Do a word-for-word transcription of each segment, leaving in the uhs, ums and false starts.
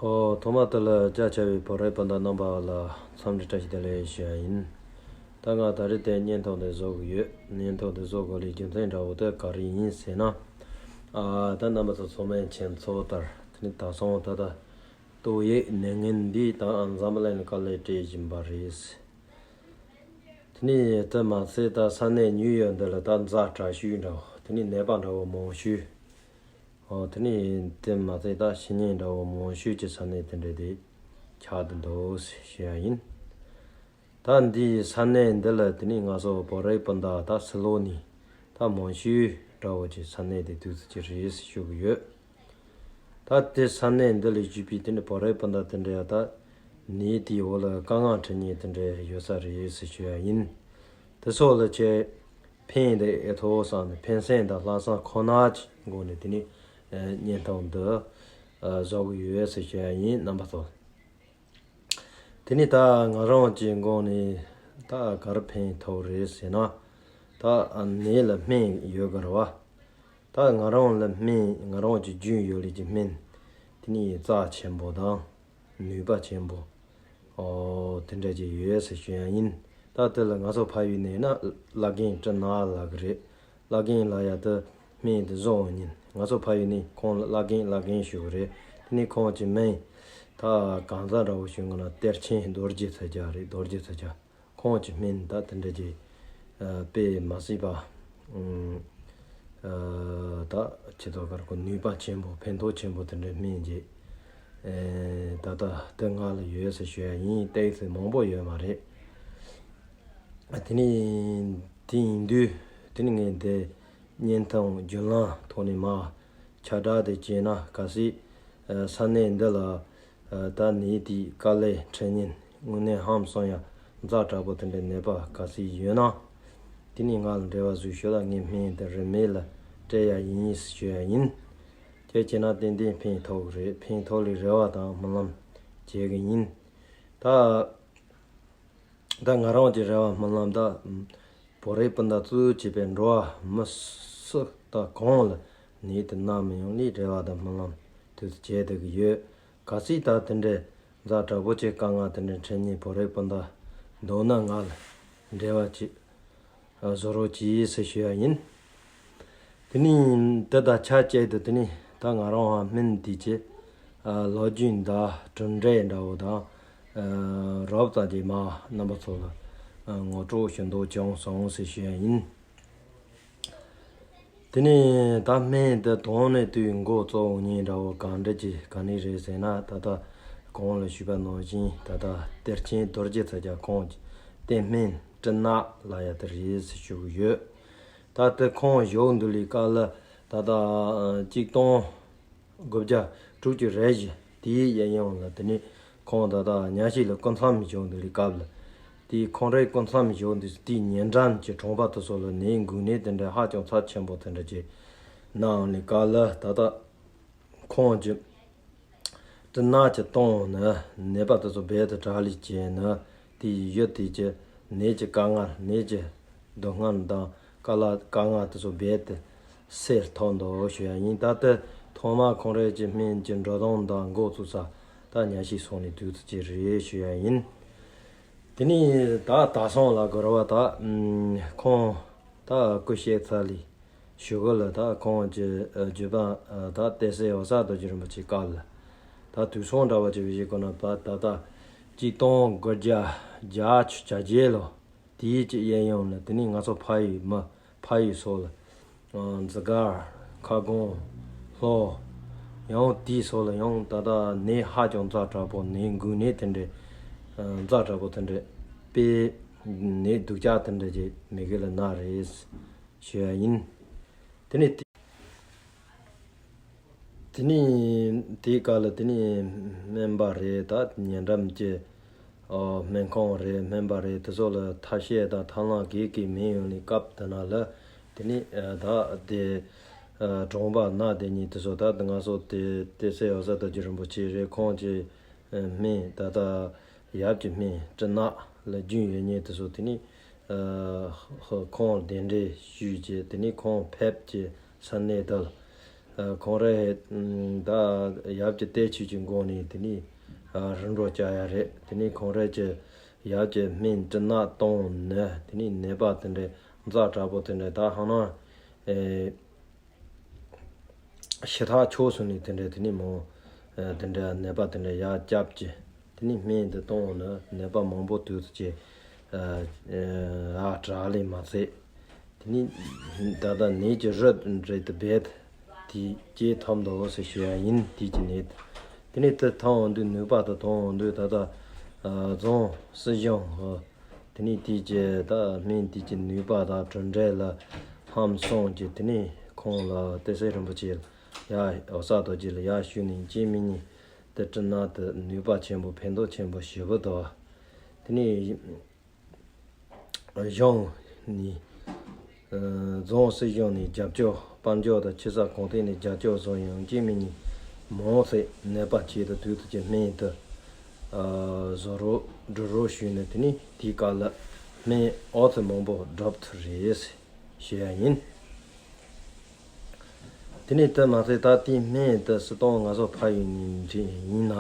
ཨོ། ཐོག་མ་དེ་ལ་བཅར་བྱ་བའི་བོད་རིགས་སྤུན་ཟླ་རྣམ་པ་ལ་འཚམས་འདྲི་བཀྲ་ཤིས་བདེ་ལེགས་ཞུ་ཡ་ཡིན། ད་ང་ད་རེས་དེ་བརྙན་ཐུང་འདི་བཟོ་གི་ཡོད། བརྙན་ཐུང་འདི་བཟོ་དགོས་ལས་རྒྱུ་མཚན་འདྲ་བོ་དེ་ག་རེ་ཡིན་ཟེར་ན། ཨ། ད་རྣམ་པ་ཚོ་ཚང་མས་མཁྱེན་ཚོད་ལྟར་དེ་ནི་ད་སོང་ད་ལྟ་ཏོག་དབྱིབས་ནད་ངན་འདི་ད་འཛམ་བུ་གླིང་ལ་དཀའ་ལས་སྤྲད་བཞིན་པ་རེད། དེ་ནི་དེ་མ་ཚད་ད་ས་གནས་ཉུའུ་ཡོག་འདི་ལ་ད་ཛ་དྲག་ཤོས་འདྲ་བོ། དེ་ནི་ནད་པ་འདྲ་བོ་མང་ཤོས། ཨོ། དེ་ནི་དེ་མ་ཚད་ད་ཤི་ཉེན་འདྲ་བོ་མང་ཤོས་ཀྱི་ས་གནས་དེ་འདྲ་དེ་ཆགས་བསྡད་འདུག་ཟེར་ཞུ་ཡ་ཡིན། ད་འདི་ས་གནས་འདི་ལ་དེ་ནི་ང་ཚོ་བོད་རིགས་སྤུན་ཟླ་ད་ཕྱི་ལོགས་ནས་ད་མང་ཤོས་འདྲ་བོ་ཅིག་ས་གནས་དེ་དུས་ཚོད་ཅིག་རེད་ཟེར་ཞུ་གི་ཡོད། ད་དེ་ས་གནས་འདི་ལ་བཞུགས་པའི་དེ་ནི་བོད་རིགས་སྤུན་ཟླ་དེ་འདྲ་ཡ་ད་ནད་དེའི་འོག་ལ་དཀའ་ངལ་འཕྲད་མཁན་དེ་འདྲ་ཡོད་ས་རེད་ཟེར་ཞུ་ཡ་ཡིན། དེ་ཚོ་ལ་ཆེད་ཕན་དེ་ཨེ་ཐོག་བསམ་ནས་ཕན་སེམས་དང་ལྷག་བསམ་ཁོ་ན་གྱི་སྒོ་ནས་དེ་ནི་ཨ་བརྙན་ཐུང་འདི་ཨ་བཟོ་གི་ཡོད་ཟེར་ཞུ་ཡ་ཡིན། རྣམ་པ་ཚོ། དེ་ནི་ད་ང་རང་གི་སྒོ་ནས་ད་ག་རེ་ཕན་ཐོགས་རེད་ཟེར་ན། ད་ཨ་ནད་ལ་སྨན་ཡོད་གི་རེད་བ། ད་ང་རང་ལ་སྨན། ང་རང་གི་རྒྱུན་ཡོད་ལས་ཀྱི་སྨན་དེ་ནི་རྩ་ཆེན་པོ་དང་ནུས་པ་ཆེན་པོ། ཨོ། དེ་འདྲ་ཅིག་ཡོད་ཟེར་ཞུ་ཡ་ཡིན། ད་དེ་ལ་ང་ཚོ་ཕ་ཡུལ་ནས་ན་བླ་རྒན་སྤྲིན་ནག་ལབ་གི་རེད། བླ་རྒན་ལབ་ཡ་དེ་སྨན་དེ་བཟོ་འོང་ཉིན་ང་ཚོ་ཕ་ཡུལ་ནས་ཁོང་ལ་བླ་རྒན་བླ་རྒན་ཞུ་གི་རེད། དེ་ནས་ཁོང་གི་སྨན་ད་གང་ཟག་འདྲ་བོ་ཞུ་ང་ན་གཏེར་ཆེན་རྡོ་རྗེ་ཚ་རྒྱ་རེད། རྡོ་རྗེ་ཚ་རྒྱ། ཁོང་གི་སྨན་ད་དེ་འདྲ་ཅིག་ཨ་དཔེ་མ་སྲིད་པ། ཨུམ། ཨ། ད་ཁྱེད་ཚོ་གར་གོ་ནུས་པ་ཆེན་པོ་ཕན་ཐོགས་ཆེན་པོ་དེ་འདྲའི་སྨན་གྱི་ཨེ་ད་ལྟ་དེ་ང་ལ་ཡོད་ཟེར་ཞུ་ཡ་ཡིན། ཏོག་ཙམ་མང་པོ་ཡོད་མ་རེད། ཨ། དེ་ནི་དེ་ཡིན་དུས་དེ་ནི་ངས་འདི་བརྙན་ཐུང་བརྒྱུད་ལམ་ཐོག་ནས་མར་ཁྱབ་བསྒྲགས་དེ་བྱས་ན་གལ་སྲིད་ཨ་ས་གནས་འདི་ལ་ཨ་ད་ནད་དེའི་དཀའ་ལས་འཕྲད་ཉེན་དངོས་གནས་ཧང་སང་ཡ་ཛ་དྲག་པོ་དེ་འདྲའི་ནད་པ་གལ་སྲིད་ཡོད་ན། དེ་ནི་ང་ལ་འབྲེལ་བ་བཟོས་ཤོག་ལ། ངས་སྨན་དེ་རིན་མེད་ལ་སྤྲད་ཡ་ཡིན་ཞུ་ཡ་ཡིན། ཁྱེད་བྱས་ན་ཏན་ཏན་ཕན་ཐོགས་ཀྱི་རེད། ཕན་ཐོགས་ལས་རེ་བ་དང་སྨོན་ལམ་བྱེད་ཀྱི་ཡིན། ད་ད་ང་རང་གི་རེ་བ་སྨོན་ལམ་ད་བོད་རིགས་སྤུན་ཟླ་གཙོ་བྱས་པའི་འགྲོ་བ་མི་སུ་དང་གང་ལ་ནད་དེ་ན་མི་ཡོང་ལས་རེ་བ་དང་སྨོན་ལམ་དུས་སུ་བྱས་བསྡད་ཀྱི་ཡོད། གལ་སྲིད་ད་དེ་འདྲའི་ཛ་དྲག་པོ་ཅིག་དཀའ་ངལ་དེ་འདྲའི་འཕྲད་ཉེན་བོད་རིགས་སྤུན་ཟླ་འདུག་ན་ང་ལ་འབྲེལ་བ་བྱེད། བཟོ་རོགས་གྱིས་ཟེར་ཞུ་ཡ་ཡིན། དེ་ནི་དེ་དང་ཆ་བཅད་དུ་དེ་ནི་ད་ང་རང་ཧ་སྨན་དེ་ཅི་ལོ་རྒྱུས་འདྲ་གྲུབ་འབྲས་འདྲ་བོ་དང་རོབ་ཙམ་གྱིས་མ་རྣམ་པ་ཚོ་ལ་ངོ་སྤྲོད་ཞུ་འདོད་བྱུང་སོང་ཟེར་ཞུ་ཡ་ཡིན། དེ་ནས་ད་སྨན་དེ་དོན་ནས་དུས་འགོ་གཙོ་བོ་ཉིན་འདྲ་བོ་གང་འདྲ་ཅིག་ག་ནས་རེད་ཟེར་ན། ད་ལྟ་གོང་ལ་ཞུས་པ་ནང་བཞིན་ད་ལྟ་གཏེར་ཆེན་རྡོ་རྗེ་ཚ་རྒྱ་ཁོང་གི་གཏེར་སྨན་སྤྲིན་ནག་ལབ་ཡ་དེ་རེད་ཟེར་ཞུ་གི་ཡོད། ད་ལྟ་ཁོང་བཞུགས་འདུག་ལས་སྐབས་ལ་ད་ལྟ་གཅིག་སྟོང་དགུ་བརྒྱ་དྲུག་ཅུ་རེ་བཞི་དེའི་གཡས་གཡོན་ལ་དེ་ནས་ཁོང་ད་ལྟ་ཉ་ཤི་ལ་སྐུ་མཚམས་བཞུགས་འདུག་ལས་སྐབས་ལ། དེའི་ཁོང་རའི་སྐུ་མཚམས་བཞུགས་འདུག་དེའི་ཉེ་འགྲམ་གྱི་གྲོང་པ་དེ་ཚོ་ལ་ནད་འགོས་ནད་དེ་འདྲ་ཧ་ཅང་ཚབས་ཆེན་པོ་དེ་འདྲ་ཅིག་གནང་ལས་སྐབས་ལ་ད་ལྟ་ཁོང་གི་སྤྲིན་ནག་གི་སྟེང་ནས་ནད་པ་དེ་ཚོ་རྦད་དེ་དྲག་ལས་བྱས་ནས་དེའི་ཡུལ་དེ་གི་ནད་ཀྱི་དཀའ་ངལ། ནད་ཀྱི་སྡུག་བསྔལ་དང་དཀའ་ལས་དཀའ་ངལ་དེ་ཚོ་རྦད་དེ་སེལ་ཐུབ་འདུག་ཞུ་ཡ་ཡིན། ད་ལྟ་ཐོག་མར་ཁོང་རའི་ཀྱི་སྨན་གྱི་འགྲོ་སྟངས་དང་འགོ་བཙུགས་ས་ད་ཉ་ཤི་སོང་ནས་དུས་ཚོད་ཅིག་རེད་ཞུ་ཡ་ཡིན། དེ་ནས་ད་ད་སོང་ལ་གོ་ར་བ་ད་ཁོང་ད་སྐུ་གཤེགས་ཚར་ལས་ཞུ་གི་ལ། ད་ཁོང་གི་བརྒྱུད་པ་ད་ཏེ་སེ་ཡོ་སཱ་རྡོ་རྗེ་རིན་པོ་ཆེ་སྐབས་ལ་ད་དུས་སོང་འདྲ་བ་ཅིག་བཞེས་དགོས་ན་ད་ད་ལྟ་གཅིག་སྟོང་དགུ་བརྒྱ་བརྒྱད་ཅུ་གྱ་བརྒྱད་ལོ། དེའི་གི་གཡས་གཡོན་ལ་དེ་ནས་ང་ཚོ་ཕ་ཡུལ་མི་ཕ་ཡུལ་སོགས་ལ་འཛི་སྒར་ཁ་སྒོང་ལྷོ་ཡང་དེའི་སོགས་ལ་ཡང་ད་ལྟ་ནད་ཧ་ཅང་ཛ་དྲག་པོ་ནད་འགོས་ནད་དེ་འདྲའི་ཛ་དྲག་པོ་དེ་འདྲའི་དཔེ་ནད་སྡུག་ཅག་དེ་འདྲ་ཅིག་མི་དགེ་ལ་ན་རེད་ཞུ་ཡ་ཡིན། དེ་ནས་དེ་དེ་ནས་དེའི་སྐབས་ལ་དེ་ནས་སྨན་པ་རེད། ད་ཉེ་འགྲམ་གྱི་ཨོ་སྨན་ཁང་རེད། སྨན་པ་རེད། དེ་ཚོ་ལ་ཐབས་ཤེས་དང་ཐབས་ལམ་ག་གི་མེད་ཡོང་ནས་སྐབས་དེ་ན་ལ་དེ་ནས་ཨ་ད་དེ་ཨ་གྲོང་པ་ན་དེ་ཉིད་དེ་ཚོ་ད་ང་ཚོ་དེ་ཏེ་སེ་ཡོ་སཱ་རྡོ་རྗེ་རིན་པོ་ཆེ་རེད། ཁོང་གི་ཨ་སྨན་ད་ད་ཡབ་ཀྱི་སྨན་སྤྲིན་ནག་ལ་རྒྱུན་ཡོད་མཁན་དེ་ཚོ་དེ་ནས་ཨ་ཁོང་གདན་འདྲེན་ཞུས་རྗེས་དེ་ནས་ཁོང་ཕེབས་ཀྱི་ས་གནས་དེ་ལ་ ཁོང་རའི་ད་ཡབ་ཀྱི་ལྟས་ཆོས་ཀྱི་སྒོ་ནས་དེ་ནས་རིམ་གྲོ་བྱ་ཡ་རེད། དེ་ནས་ཁོང་རའི་ཀྱི་ཡབ་ཀྱི་སྨན་དྲི་ནག་བཏུང་ནས་དེ་ནས་ནད་པ་དེ་འདྲའི་ཛ་དྲག་པོ་དེ་འདྲའི་ད་ཧང་ན་ཕྱི་ཐག་ཆོད་སོང་ནས་དེ་འདྲའི་དེ་ནས་མོ་དེ་འདྲའི་ནད་པ་དེ་འདྲའི་ཡར་བསྐྱབས་ཀྱི། དེ་ནས་སྨན་དེ་བཏུང་ནས་ནད་པ་མང་པོ་དུས་ཚོད་ཀྱི་ཨ་དྲག་ལས་མ་ཚད། དེ་ནས་ད་ལྟ་ནད་ཀྱི་རིམས་འདྲ་དེ་རྦད་དེ་ཇེ་ཐུམ་འདུག་ཟེར་ཞུ་ཡ་ཡིན། དེ་ཀྱི་ནད་དེ་ནས་དེ་ཐུམ་འོང་དུས་ནུས་པ་དེ་ཐོན་འོང་དུས་ད་ལྟ་རྫོང་སྲིད་གཞུང་དེ་ནས་དེ་ཀྱི་ད་སྨན་དེ་ཀྱི་ནུས་པ་དང་གྲུབ་འབྲས་ལ་ཧམ་སོང་ཀྱི། དེ་ནས་ཁོང་ལ་བསྟན་སྲིད་རིན་པོ་ཆེ་ཡ་འོ་ས་རྡོ་རྗེ་ལ་ཡར་ཞུས་ནས་ཅི་མི་ཉན། དེ་དྲི་ནག་དེ་ནུས་པ་ཆེན་པོ་ཕན་ཐོགས་ཆེན་པོ་ཞེ་པོ་འདུག་དེ་ནས་གཞུང་ནས་རྫོང་སྲིད་གཞུང་ནས་རྒྱབ་སྐྱོར་དཔལ་འབྱོར་དང་ཆུ་ཚད་གོང་ཐད་ནས་རྒྱབ་སྐྱོར་བཟོ་ཡང་ཅི་མི་ཉན། མང་ཚད་ནད་པ་ཆེད་དུ་དུས་ཚོད་ཀྱི་སྨན་དེ་བཟོ་རོགས་འགྲོ་རོགས་ཞུས་ནས་དེ་ནས་དེའི་སྐབས་ལ་སྨན་ཨོ་ཙི་མང་པོ་སྒྲུབ་ཐུབ་རེད་ཞུ་ཡ་ཡིན། དེ་ནས་དེ་མ་ཚད་ད་དེའི་སྨན་དེ་སུ་དང་ང་ཚོ་ཕ་ཡུལ་ནས་འདྲ་ཡིན་ན་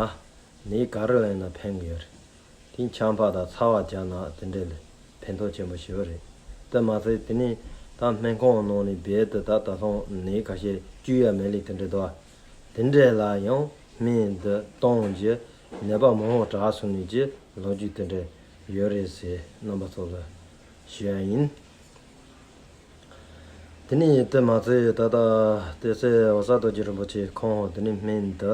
ནས་ག་རེ་ལ་ཡིན་ན་ཕན་གི་ཡོད་རེད། དེ་ཆམ་པ་དང་ཚ་བ་རྒྱག་ན་དེ་འདྲ་ལ་ཕན་ཐོགས་ཆེན་པོ་ཞེ་པོ་རེད། དེ་མ་ཚད་དེ་ནས་ད་སྨན་ཁང་ནང་ནས་རྦད་དེ་ད་ད་ཐོང་ནས་ཁ་ཤས་བཅོས་ཡ་མེད་ལས་དེ་འདྲ་འདུག་དེ་འདྲ་ལ་ཡང་སྨན་འདི་གཏོང་རྒྱུ་ནད་པ་མང་པོ་དྲག་སོང་ནས་ཀྱི་ལོ་རྒྱུས་དེ་འདྲ་ཡོད་རེད་ཟེར་རྣམ་པ་ཚོ་ལ་ཞུ་ཡ་ཡིན། དེ་ནས་དེ་མ་ཚད་ད་ལྟ་བསྟན་སྲིད་འོ་ས་རྡོ་རྗེ་རིན་པོ་ཆེ་ཁོང་དེ་ནས་སྨན་འདི་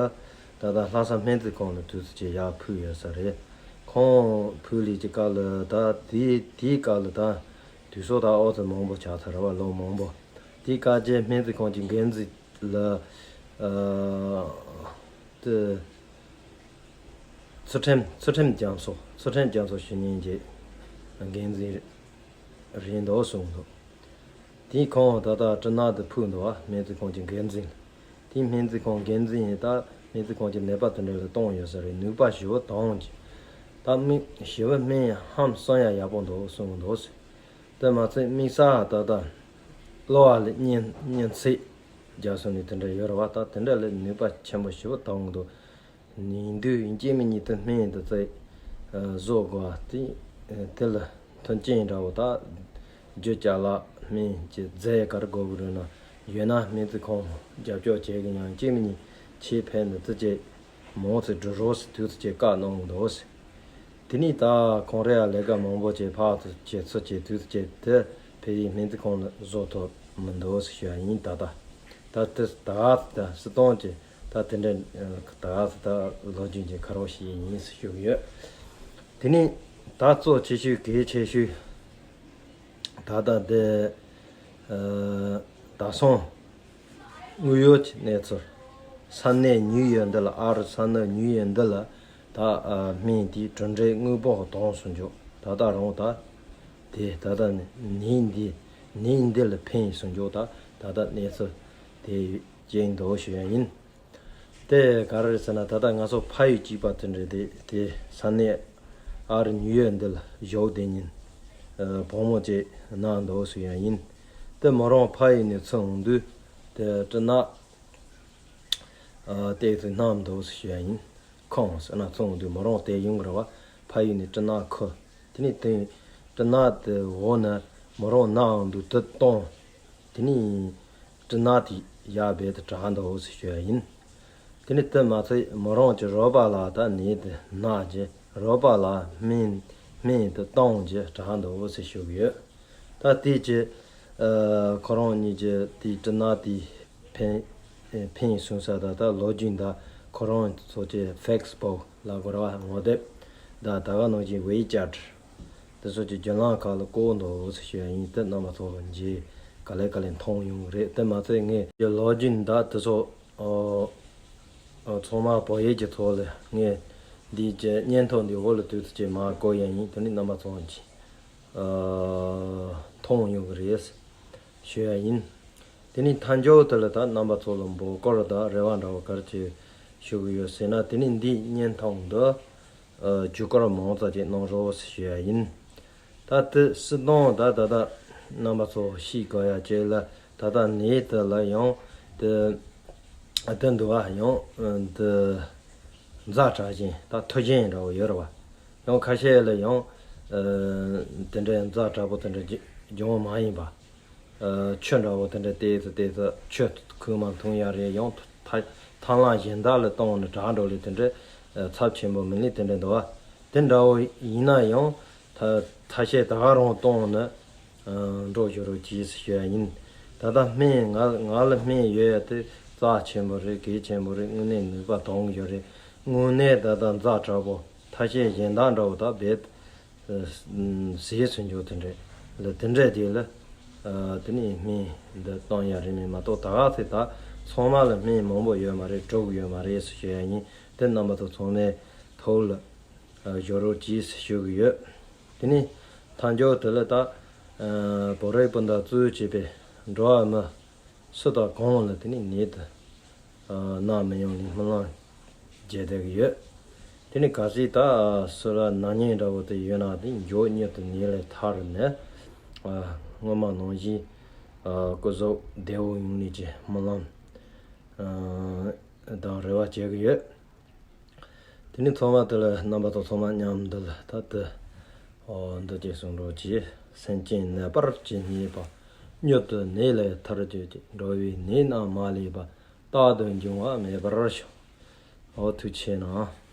ད་ལྟ་ལྷ་ས་སྨན་རྩིས་ཁང་ལ་དུས་ཚོད་ཅིག་ཡར་ཕུལ་ཡོད་ས་རེད། ཁོང་ཕུལ་ལས་ཀྱི་སྐབས་ལ་ད་དེའི་དེའི་སྐབས་ལ་ད་དུས་ཚོད་ད་ཨོ་ཙི་མང་པོ་ཆགས་ཚར་བ་ལོ་མང་པོ། དེའི་སྐབས་ཀྱི་སྨན་རྩིས་ཁང་གི་འགན་འཛིན་ལ་ཨ་དེ་ཚུལ་ཁྲིམས་ཚུལ་ཁྲིམས་རྒྱ་མཚོ་ཚུལ་ཁྲིམས་རྒྱ་མཚོ་ཞུ་མཁན་གྱི་འགན་འཛིན་རེད་འདུག་གསུངས་འདུག་དེའི་ཁོང་ད་ལྟ་དྲི་ནག་དེ་ཕུལ་འདུག་བ། སྨན་རྩིས་ཁང་གི་འགན་འཛིན། དེའི་སྨན་རྩིས་ཁང་འགན་འཛིན་ཡིན་ད་སྨན་རྩིས་ཁང་གི་ནད་པ་དེ་འདྲ་ལ་གཏོང་ཡོད་ས་རེད། ནུས་པ་ཞེ་པོ་དང་གི། ད་མི་ཞེ་པོ་སྨན་ཧམ་སང་ཡ་ཡག་པོ་འདུག་གསུངས་འདུག་ཟེར། དེ་མ་ཚད་དམིགས་བསལ་ད་ལྟ་གློ་བ་ལ་གཉན་གཉན་ཚད་རྒྱག་སོང་ནས་དེ་འདྲ་ཡོད་རེད་བ། ད་དེ་འདྲ་ལ་ནུས་པ་ཆེན་པོ་ཞེ་པོ་དང་འདུག་ཡིན་དུས་ཡིན་གཅིག་མིན་གཉིས་དུ་སྨན་དུ་བཙལ་བཟོ་དགོས་པ་དེ་དེ་ལ་མཐུན་རྐྱེན་འདྲ་བོ་ད་རྒྱུ་ཅ་ལག་སྨན་གྱི་རྫས་ག་རེ་དགོས་ཀྱི་རེད་ན་ཡོད་ན་སྨན་རྩིས་ཁང་རྒྱབ་སྐྱོར་བྱེད་ཀྱི་ཡང་གཅིག་མིན་གཉིས་ཆེད་ཕན་དུ་ཙི་ཅེ་མང་ཚེ་འགྲུབ་རོགས་སུ་དུས་ཚོད་ཅེས་བཀའ་གནང་འདུག་ཟེར། དེ་ནས་ད་ཁོང་རེ་ཡ་ལས་ཀ་མང་པོ་བྱས་ཕག་ཏུ་བྱས་ཚུལ་བྱས་དུས་ཚོད་ཅེས་དེ་ཕེ་རིའི་སྨན་རྩིས་ཁང་ལ་བཟོ་ཐུབ་མི་འདུག་ཟེར་ཞུ་ཡ་ཡིན། ད་ལྟ་ད་དེ་ད་ད་སྲིད་དོན་གྱི་ད་དེ་འདྲ་ད་ད་ལོ་རྒྱུས་ཀྱི་ཁ་རོག་ཞིག་ཡིན་ཟེར་ཞུ་གི་ཡོད། དེ་ནས་ད་གཙོ་ཆེ་ཤོས་གལ་ཆེ་ཤོས་ད་ལྟ་དེ་ད་སོང་དངོས་ཡོད་ཀྱི་གནས་ཚུལ། ས་གནས་ཉུལ་ཡོད་འདི་ལ་ཨ་རི་ས་གནས་ཉུལ་ཡོད་འདི་ལ་ད་སྨན་དེའི་གྲུབ་འབྲས་དངོས་པོ་གཏོང་སུ་འཇུག་ད་ལྟ་རང་ད། དེ་ད་ལྟ་ནི་ནད་འདི་ནད་འདི་ལ་ཕན་སུ་འཇོག་ད་ད་ལྟ་གནས་ཚུལ་དེ་ཅན་འདུག་ཞུ་ཡ་ཡིན། དེ་ག་རེ་རེད་ཟེར་ན་ད་ལྟ་ང་ཚོ་ཕ་ཡུལ་གཅིག་པ་དེ་འདྲ་དེ་དེ་ས་གནས་ཨ་རི་ཉུ་ཡོག་འདི་ལ་བཞུགས་དེ་ཉིན་བུ་མོ་ཅིག་ན་འདུག་ཞུ་ཡ་ཡིན། དེ་མོ་རང་ཕ་ཡུལ་ནས་ཚུར་འོང་དུས་དེ་སྤྲིན་ནག་ཨ་ཏོག་ཙམ་ན་འདུག་ཞུ་ཡ་ཡིན། ཁོང་ཟེར་ན་ཚོང་འདུས་མོ་རང་དེ་ཡོང་གི་རེད་བ། ཕ་ཡུལ་ནས་སྤྲིན་ནག་ཁུ། དེ་ནས་དེ་སྤྲིན་ནག་དེ་འོག་ན་མོ་རང་ནའང་འདུག་དེ་གཏོང་། དེ་ནས་སྤྲིན་ནག་དེ་ཡར་རྦད་དེ་དྲག་འདུག་ཟེར་ཞུ་ཡ་ཡིན། དེ་ནས་དེ་མ་ཚད་མོ་རང་གི་རོགས་པ་ལ་ད་ནད་དེ་ན་རྒྱུ་རོགས་པ་ལ་སྨན་སྨན་དེ་གཏོང་རྒྱུ་དྲག་འདུག་ཟེར་ཞུ་གི་ཡོད། ད་དེ་ཀྱི་ཨ་ཁོ་རང་གཉིས་ཀྱི་དེའི་སྤྲིན་ནག་དེའི་ཕན་ཕན་སོང་ས་ད་ད་ལོ་རྒྱུས་འདི་ཁོ་རང་ཚོ་ཀྱི་ཕེག་སི་པོ་ལ་གོ་ར་བ་ངོ་དེབ་ད་ད་ག་ནང་བཞིན་ཝེ་ཅེཊ་དེ་ཚོ་ཀྱི་བརྒྱུད་ལམ་ཁག་ལ་བཀོད་འདུག་ཟེར་ཞུ་ཡ་ཡིན། དེ་རྣམ་པ་ཚོ་མཇལ་ག་ལེ་ག་ལེ་མཐོང་ཡོང་གི་རེད། དེ་མ་ཚད་ངས་ཀྱི་ལོ་རྒྱུས་འདི་དེ་ཚོ་ཨོ་ཨོ་ཚང་མ་བོད་ཡིག་གི་ཐོག་ལ་ངས་འདིའི་ཀྱི་བརྙན་ཐུང་འདི་འོག་ལ་དུས་ཚོད་ཀྱི་མ་བཀོད་ཡ་ཡིན། དེ་ནི་རྣམ་པ་ཚོ་གྱིས་ཨ་མཐོང་ཡོང་གི་རེད་ཞུ་ཡ་ཡིན། དེ་ནི་མཐའ་མཇུག་དེ་ལ་ད་རྣམ་པ་ཚོ་ལ་འབོད་སྐུལ་དང་རེ་བ་འདྲ་བ་ག་རེ་ཅིག་ཞུ་གི་ཡོད་ཟེར་ན། དེ་ནི་འདིའི་བརྙན་ཐུང་འདི་ཨ་བརྒྱུད་སྐུལ་མང་ཙམ་ཅིག་གནང་རོགས་ཞུ་ཡ་ཡིན། ད་དེ་སྲིད་དོན་ད་ད་ད་རྣམ་པ་ཚོ་ཤེས་དགོས་ཡ་ཅིག་ལ་ད་ད་ནས་དེ་ལ་ཡང་དེ་ དེ་འདུག་བ། ཡང་འདི་ཛ་དྲག་ཅན་ད་མཐུ་ཅན་འདྲ་བོ་ཡོད་རེད་བ། ཡང་ཁ་ཤས་ལ་ཡང་དེ་འདྲའི་ཛ་དྲག་པོ་དེ་འདྲ་འབྱུང་བ་མ་ཡིན་པ། ཆུ་འདྲ་བོ་དེ་འདྲ་ཏོག་ཙམ་ཏོག་ཙམ་ཆུ་ཁོལ་མ་འཐུང་ཡ་རེད། ཡང་ཐ་ཐབས་ལམ་གཞན་དག་ལ་བཏང་ནས་དྲག་འགྲོ་ལེ་དེ་འདྲ་ཚབས་ཆེན་པོ་མིན་ལེ་དེ་འདྲ་འདུག་བ། དེ་འདྲ་བོ་ཡིན་ན་ཡང་ཐ་ཐ་ཤལ་ད་ག་རང་བཏང་ནས་འགྲོ་ཞུ་རོགས་གྱིས་ཞུ་ཡ་ཡིན། ད་ལྟ་སྨན་ང་ང་ལ་སྨན་ཡོད་ཡ་དེ་རྩ་ཆེན་པོ་རེད། གལ་ཆེན་པོ་རེད། དངོས་གནས་ནུས་པ་ཐོན་གྱི་རེད། དངོས་གནས་ད་ལྟ་ཛ་དྲག་པོ་ཐ་ཤལ་གཞན་དག་འདྲ་བོ་ད་རྦད་ཟས་སུ་འཇོག་དེ་འདྲས་ལ་དེ་འདྲས་དེ་ལ་དེ་ནས་སྨན་འདི་བཏང་ཡ་རེད་མིན་མ་གཏོགས་ད་ག་ཚོད་ད་ཚང་མ་ལ་སྨན་མང་པོ་ཡོད་མ་རེད། དྲུག་ཡོད་མ་རེད་ཟེར་ཞུ་ཡ་ཡིན། དེ་རྣམ་པ་ཚོ་ཚང་མའི་ཐོག་ལ་ཞུ་རོགས་གྱིས་ཞུ་གི་ཡོད། དེ་ནས་མཐའ་མཇུག་དེ་ལ་ད་བོད་རིགས་སྤུན་ཟླ་གཙོས་བྱས་པའི་འགྲོ་བ་མི་སུ་དང་གང་ལ་དེ་ནས་ནད་དུ་ན་མི་ཡོང་ནས་སྨོན་ལམ་རྒྱག་བསྡད་ཀྱི་ཡོད། དེ་ནས་གལ་སྲིད་ད་སུ་ལ་ན་མཁན་འདྲ་བོ་དེ་ཡོད་ན་དེ་མགྱོགས་མྱུར་དུ་ནད་ལས་ཐར་ནས་སྔོན་མ་ནང་བཞིན་སྐུ་གཟུགས་བདེ་བོ་ཡོང་ནས་ཀྱི་སྨོན་ལམ་དང་རེ་བ་བྱེད་ཀྱི་ཡོད། དེ་ནས་ཚང་མ་དེ་ལ་རྣམ་པ་ཚོ་ཚང་མ་མཉམ་དུ་ལ་ད་དེ་འོ་འདི་ཅེས་གསུང་རོགས་གྱིས། སེམས་ཅན་ནད་པར་ཇི་སྙེད་པ། མྱུར་དུ་ནད་ལས་ཐར་གྱུར་ཅིག། འགྲོ་བའི་ནད་རྣམས་མ་ལུས་པ། རྟག་ཏུ་འབྱུང་བ་མེད་པར་ཤོག། འོ་ཐུགས་ཆེ་གནང་།